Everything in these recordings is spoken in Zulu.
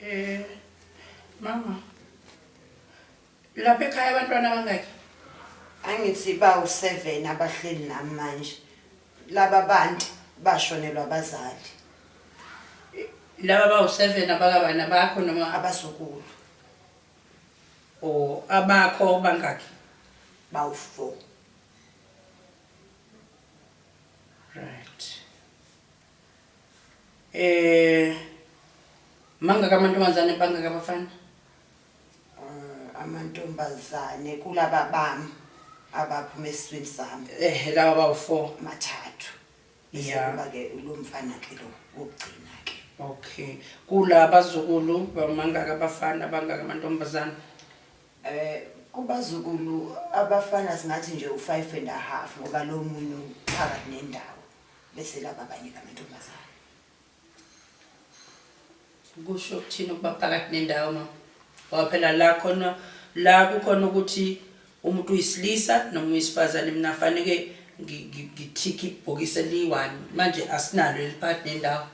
Eh mama lapha ekhaya abantwana abangaki? Angithi bawu-7 abahleli nami manje. Laba bantu bashonelwa abazali. Laba bawu-7 abakabani bakho noma abazukulu? O abakho bangaki? Bawu-4. Right. Mangaka amantombazane, bangaka abafana? Amantombazane kulaba bami abaphuma esiswini sami. Laba bawu-4. Mathathu. Bese kuba ke lo mfana ke lo wokugcina ke. Okay. Kulabazukulu bamangaka abafana, bangaka amantombazane? Kubazukulu abafana singathi nje u5 and a half ngoba lo munye uphakathi nendawo bese laba abanye amantombazane. Kusho ukuthini ukuba phakathi nendawo mama? Ngoba phela la khona la kukhona ukuthi umuntu uyisilisa noma uyisifazane, mina fanele ngithike ibhokisi eliyi-1, manje asinalo eliphakathi nendawo.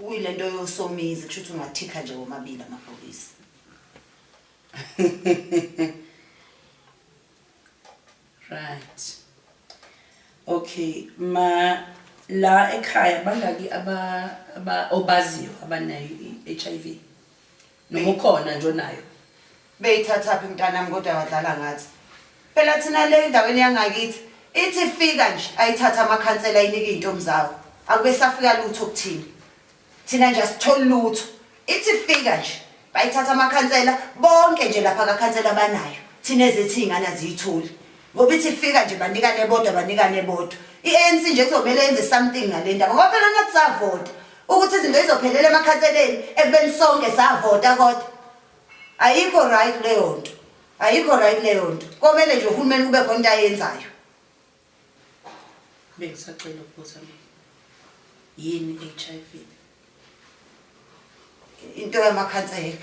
Uyilento yosomizi, kusho ukuthi ungathikha nje womabili amabhokisi. Right. Okay, ma la ekhaya bangaki aba obaziyo abanayo i-HIV? Noma ukhona nje onayo? Beyithathaphi mntanami kodwa badlala ngathi. Phela thina le endaweni yangakithi ithi fika nje ayithatha amakhansela ayinike izintombi zawo. Akube safika lutho kuthina. Thina nje asitholi lutho. Ithi fika nje bayithatha amakhansela bonke nje lapha kakhansela banayo. Thina ezethu izingane aziyitholi. Ngoba ithi fika nje banikane bodwa, banikane bodwa. I-ANC nje kuzomele yenze something ngale ndaba. Ngoba phela nathi savota ukuthi izinto izophelela emakhanseleni ekubeni sonke savota kodwa. Ayikho right leyo nto. Ayikho right leyo nto. Komele nje uhulumeni kube khona into ayenzayo. Bengisacela ukubuza mina. Yini HIV? Into yamakhansela.